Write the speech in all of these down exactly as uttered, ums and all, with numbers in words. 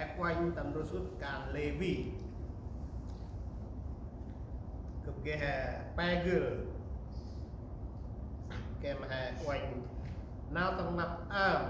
He uănh tâm ndrôl sŭt kan Lêvi. Gâp geh he pe gưl. Geh ma he uănh nau tâm rnglăp ơm.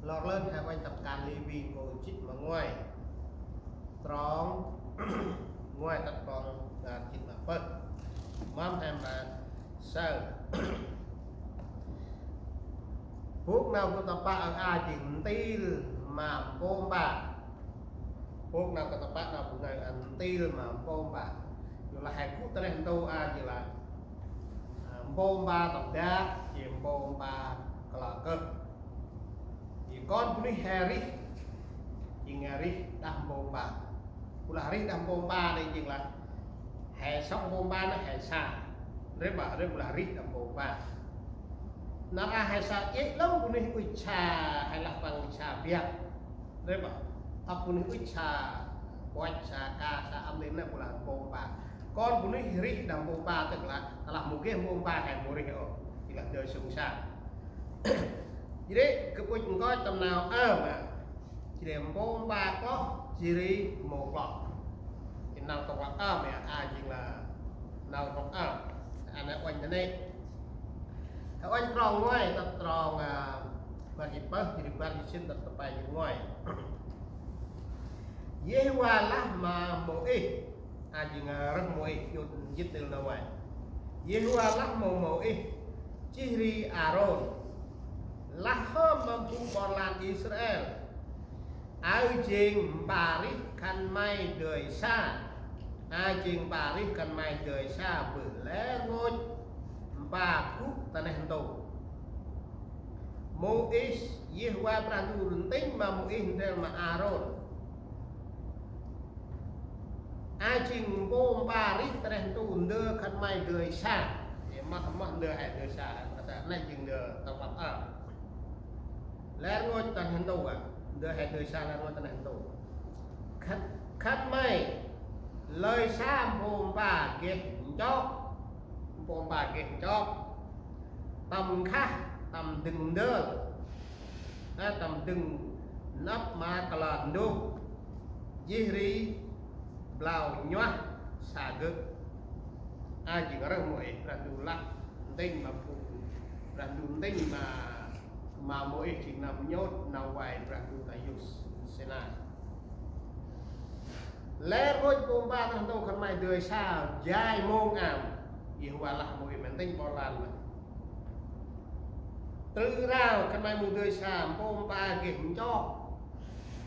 Lor lơn he uănh tâm kan Lêvi nkô̆ jê̆t ma nguay. Trong nguay tât trong, a, jê̆t ma pơh. Mâm he ma saơ. Bôk nau gâp tâm pă ơ a jêng ntil ma mpô mpa. Bôk nau gâp tâm pă nau bu ngai ơ ntil ma mpô mpa. Yorlah he gŭ ta neh ntu a jêng lah, a, mpô mpa tâm dak, jêng mpô mpa kalơ kơh. Jêng kon bunuyh he rêh, jêng he rêh đah mpô mpa. Bu lah rêh đah mpô mpa nây jêng lah he sŏk mpô mpa nây he sa. Rê ba, rê bu lah rêh đah mpô mpa. Nar a he sa jêh lăng bunuyh ŭch sa, he lah păng ŭch sa biăp. Rê ba, ăp bunuyh ŭch sa, puăch sa, ka sa, ăp ntil nây bu lah mpô mpa. Kon bunuyh rêh đah mpô mpa tât lah, tơ lah mâu geh mpô mpa he mâu rêh ôh. Jêng lah dơi sông sa. Jêh ri gâp ŭch nkoch tâm nau ơm a. Jêh ri mpô mpa kloh, jêh ri mâu kloh. Jêh nau tâm rnglăp ơm a, a jêng lah nau tâm rnglăp ơm. Ăn he uănh ta nê. He uănh trong nguay tât trong, a, bar jê̆t pơh, jêh ri bar jê̆t sĭn tât tâm pe jê̆t nguay. Yêhôva lah ma Môis, a jêng, a, rơh Môis, jê̆t ntil nau nguay. Yêhôva lah ma Môis, jêh ri Arôn. Lah hŏm ma phung ƀon lan Israel. Aơ jêng mpa rêh khân may dơi sa. A jêng mpa rêh khân may dơi sa bơh lĕ rngôch mpa gŭ ta neh ntu. Môis, Yêhôva Brah Ndu ntĭnh ma Môis ndrel ma Arôn. A jêng mpô mpa rêh ta neh ntu ndơ khân may dơi sa. Ê, mât, mât ndơ he dơi sa, mât sa, nây jêng ndơ tâm rnglăp ơm. Lĕ rngôch ta neh ntu a, ndơ he dơi sa lĕ rngôch ta neh ntu. Khân, khân may lơi sa mpô mpa geh nchok, mpô mpa geh nchok, tâm nkhah, tâm dâng ndơl, a, tâm dâng nđâp ma kalơ ndôk, jêh ri blau nhuah sa gơ̆. A jêng rơh Môis, Brah Ndu lah ntĭnh ma phung, Brah Ndu ntĭnh ma, ma Môis jêng nau nhôt nau vay Brah Ndu ta Yêrusalem. Lĕ rngôch mpô mpa ta neh ntu khân may dơi sa jai mông am. Yêhôva lah Môis ma ntĭnh ƀon lan ma. Trư rao khân may mâu dơi sa mpô mpa geh nchok,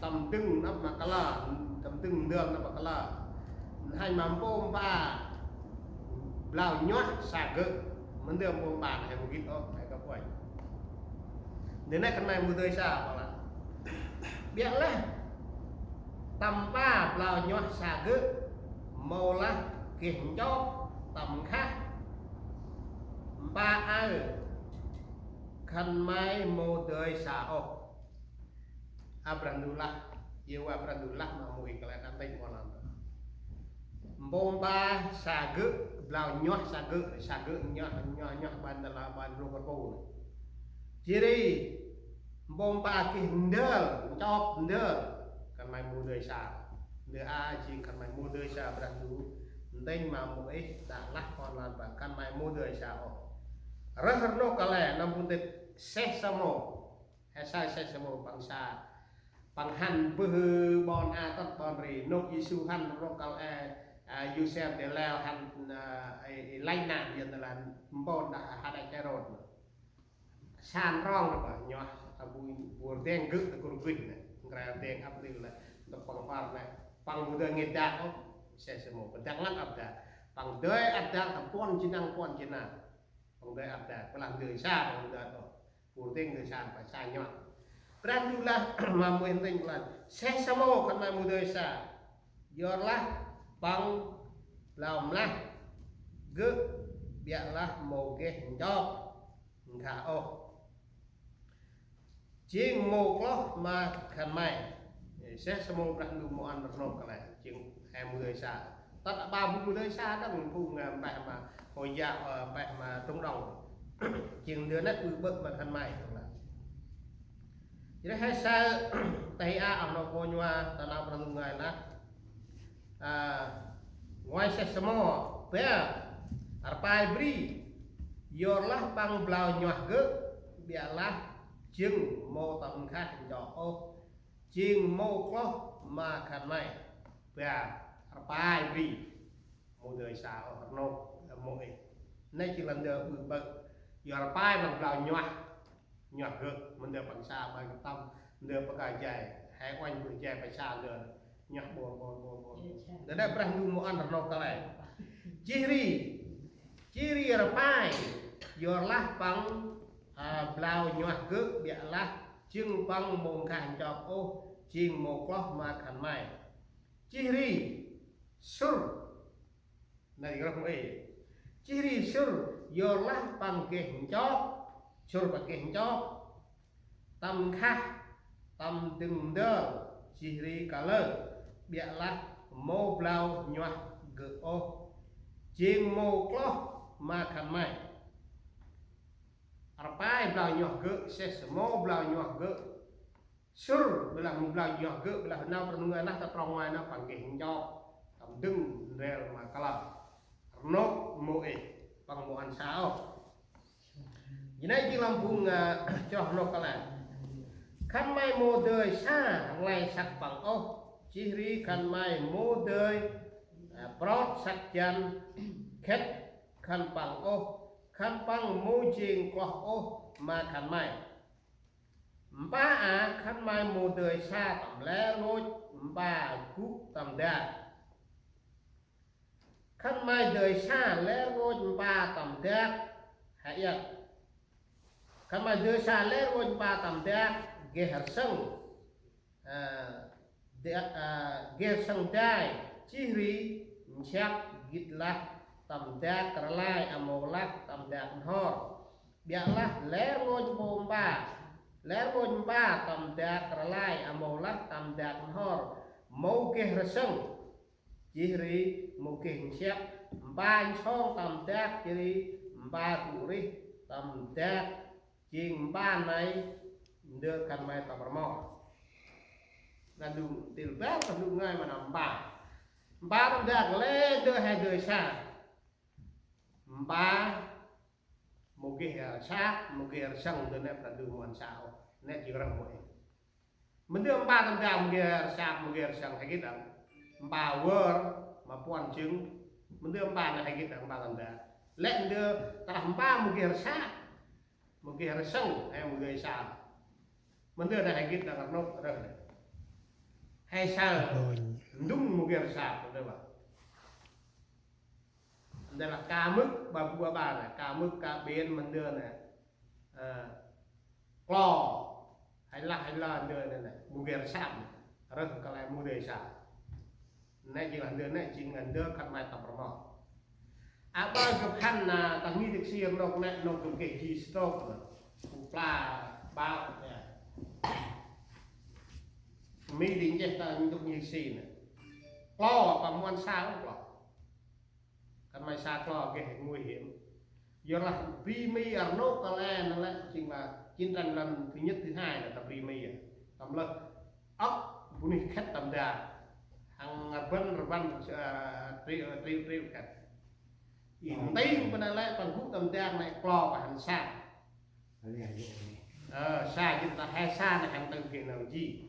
tâm dâng nđâp ma kalơ, tâm dâng ndơl nđâp ma kalơ. Hăn ma mpô mpa blau nhuah sa gơ̆. Mâu ndơ mpô mpa nây he mâu gĭt ôh, he gâp uănh. Ndơ nây khân may mâu dơi sa, ƀon lan. Biălah tâm mpa blau nhuah sa gơ̆, mâu lah geh nchok tâm nkhah. Mpa aơ khân may mâu dơi sa ôh. A Brah Ndu lah, Yêhôva Brah Ndu lah ma Môis kăl e nau ntĭnh ƀon lan. Mpô mpa sa gơ̆, blau nhuah sa gơ̆, sa gơ̆ nhuah, nhuah, nhuah ƀăn ta lah ƀăn rôh kơt pô. Jêh ri mpô mpa geh ndơl, nchok ndơl, khân may mâu dơi sa. Ndơ a jêng khân may mâu dơi sa Brah Ndu ntĭnh ma Môis đă lah ƀon lan ma khân may mâu dơi sa ôh. Rơh rnôk kăl e nâm bu ntĭt seh samô. He saơ seh samô păng sa. Păng hăn bơh ƀon a tât ƀon ri. Nôk Yêsu hăn rnôk kăl e, a, Yôsep de leo hăn, a, i, i lăch nă, yor nơh lah mpôn đah hađăch Hêrôt. Sa rong rơh bah nhuah, a, bu, bu rdeng gơ̆ ta gŭ rgŭch nê. Ngrao rdeng ăp ntil nê. Ntŭk păng ƀar nê. Păng bu dơi ngêt dak ôh. Seh samô. Păng dak ngăn ăp dak. Păng dơi ăp dak ta puăn jê̆ năng puăn jê̆ nă. Păng dơi ăp dak. Păng lah dơi sa păng dơi ôh. Bu rdeng dơi sa păng sa nhuah. Brah Ndu lah ma Môis ntĭnh lah. Seh samô khân may mâu dơi sa. Yorlah păng blau mlah gơ̆ biă lah mâu geh nchok nkhah ôh. Jêng mâu kloh ma khân may. Seh samô Brah Ndu mâu ăn rnôk kăl e. Jêng he mâu dơi sa. Tât aƀaơ bu mâu dơi sa đăng phung, ơ, mpeh ma Hồi giáo, ơ, mpeh ma Trung Đông. Jêng ndơ nĕ ƀư ƀơ̆ ma khân may đăng lah. Jêh ri he saơ, tê a, oh nô kônh wa, ta nau Brah Ndu ngơi lah. A, nguai seh samô, bar, rpai bri, yorlah păng blau nhuah gơ̆, ƀiălah jêng mâu tâm nkhah nchok ôh, jêng mâu kloh ma khân may. Bar, rpai bri. Mâu dơi sa ôh, rnôk, mâu êh. Nê jêng lah ndơ ƀư ƀơ̆. Yor rpai păng blau nhuah. Nhuah gơ̆, ma ndơ păng sa ƀai kơtăm, ndơ păng ka jay. He uănh bơ̆ jay păng sa ndơ. Nhuah ƀon, ƀon, ƀon, ƀon. Ndơ nê Brah Ndu mâu ăn rnôk kăl e. Jêh ri. Jêh ri rpai. Yorlah păng, a, blau nhuah gơ̆, ƀiălah jêng păng mâu nkhah nchok ôh, jêng mâu kloh ma khân may. Jêh ri, sŭr. Nê, rnôk mâu êh. Jêh ri sŭr, yorlah păng geh nchok, sŭr păng geh nchok. Tâm nkhah, tâm dâng ndơr, jêh ri kalơ, ƀiălah mâu blau nhuah gơ̆ ôh. Jêng mâu kloh ma khân may. Rpai blau nhuah gơ̆, seh samô blau nhuah gơ̆. Sŭr, ƀiălah mâu blau nhuah gơ̆, ƀiălah nau Brah Ndu ngơi lah ta trong nguai nau păng geh nchok. Tâm dâng ndrel ma kalơ. Rnôk mâu êh, păng mâu ăn sa ôh. Jêh nê jêng lah phung, a, chroh rnôk kăl e. Khân may mâu dơi sa rnglay săk păng ôh. Jêh ri khân may mâu dơi, a, prot săk jăn khât khân păng ôh. Khân păng mâu jêng kloh ôh ma khân may. Mpa a, khân may mâu dơi sa tâm lĕ rngôch, mpa gŭ tâm dak. Khân may dơi sa lĕ rngôch mpa tâm dak, he iăt. Khân may dơi sa lĕ rngôch mpa tâm dak, geh rsâng. A, dak, a, geh rsâng dai, jêh ri nsiăk gĭt lah tâm dak rlai, a mâu lah tâm dak n'hor. Ƀiălah lĕ rngôch mpa, lĕ rngôch mpa tâm dak rlai, a mâu lah tâm dak n'hor, mâu geh rsâng. Jêh ri mâu geh nsiăk, mpa nsong tâm dak, jêh ri mpa gŭ rêh tâm dak, jêng mpa nây ndơ khân may tâm rmot. Nê du ntil bar, nê du ngơi ma nau mpa. Mpa tâm dak lĕ ndơ he dơi sa. Mpa mâu geh rsap, mâu geh rsâng, ndơ nê Brah Ndu mâu ăn sa ôh. Nê jêng rnôk mâu êh. Ma ndơ mpa tâm dak mâu geh rsap, mâu geh rsâng, he gĭt đŏng. Mpa vơr, ma puăn jâng. Ma ndơ mpa nê he gĭt đŏng mpa tâm dak. Lĕ ndơ tơlah mpa mâu geh rsap, mâu geh rsâng, he mâu dơi sa. Ma ndơ nê he gĭt đŏng rnôk rơh nê. He saơ, ndŭng mâu geh rsap, ndơ ƀă. Ndơ lah ka mưk, ƀă bu ƀă nê, ka mưk, ka ƀên, ma ndơ nê. Ơ, klo, he lah, he lah ndơ nê, nê, mâu geh rsap, rơh kăl e mâu dơi sa. Nê jêng lah ndơ, nê jêng lah ndơ khân may tâm rmot. Aƀaơ gâp hăn nê, ta ngih dak si rnôk nê, rnôk gâp geh ji stok nê. Kŭ pla, ƀao, ya. Mi di nchih ta ngih dak si nê. Klo, păng mâu ăn sa, klo. Khân may sa klo geh nguy hiểm. Yorlah bri Mi rnôk kăl e nê lĕ jêng lah chiến tranh lần thứ nhất, thứ hai nê ta bri Mi a. Tâm lơh âk bunuyh khât tâm dak. Hăng rbăn rbăn, a, triu, triu, triu khât. I nting păng nê lĕ păng gŭ tâm dak nê klo păng hăn sa. Ơ, sa jêng ta he sa nê hăn tơm geh nau ji.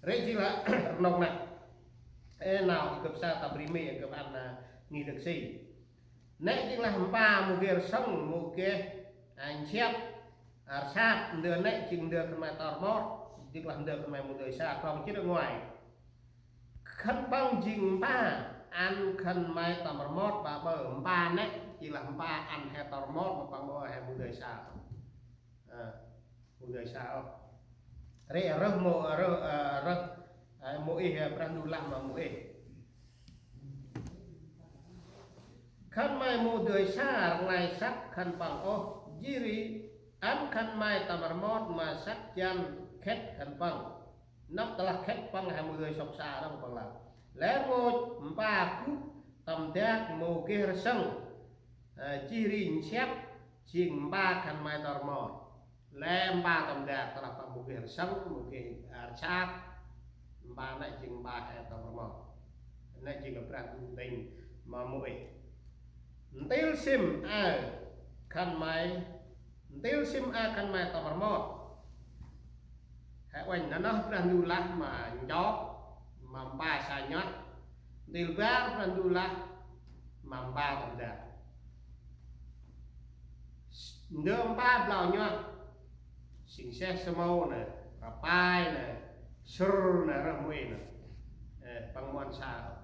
Rê jêng lah rnôk nê. Ê nau i gâp saơ ta bri Mi, i gâp ăn nê ngih dak si. Nê jêng lah mpa mâu geh rsâng, mâu geh, a, nsiăk, a, rsap, ndơ nê jêng ndơ khân may tâm rmot, jêng lah ndơ khân may mâu dơi sa, trong jêh ri nguai. Khân păng jêng mpa ăn khân may tâm rmot ƀaƀơ, mpa nê jêng lah mpa ăn he tâm rmot, ma păng mâu he mâu dơi sa. A, mâu dơi sa ôh. Rê rơh mâu, rơh, a, rơh, a, mâu êh, a, Brah Ndu lah ma mâu êh. Khân may mâu dơi sa rnglay săk khân păng ôh, jêh ri ăn khân may tâm rmot ma săk jăn khât khân păng. Năp tơlah khât păng he mâu dơi sŏk sa đŏng păng lah. Lĕ rngôch mpa gŭ tâm dak mâu geh rsâng, ơ, jêh ri nsiăk jêng mpa khân may tâm rmot. Lĕ mpa tâm dak, tơlah păng mâu geh rsâng, mâu geh, a, rsak, mpa nĕ jêng mpa he tâm rmot. Nĕ jêng Brah Ndu ntĭnh ma Môis. Ntil sim aơ khân may, ntil sim aơ khân may tâm rmot. He uănh nơh Brah Ndu lah ma nchok, ma mpa sa nhuăt. Ntil bar Brah Ndu lah ma mpa tâm dak. Ndơ mpa blau nhuăt, sing seh, samô nê, rapai nê, sŭr nê, rơh mui nê. Ê, păng mon sa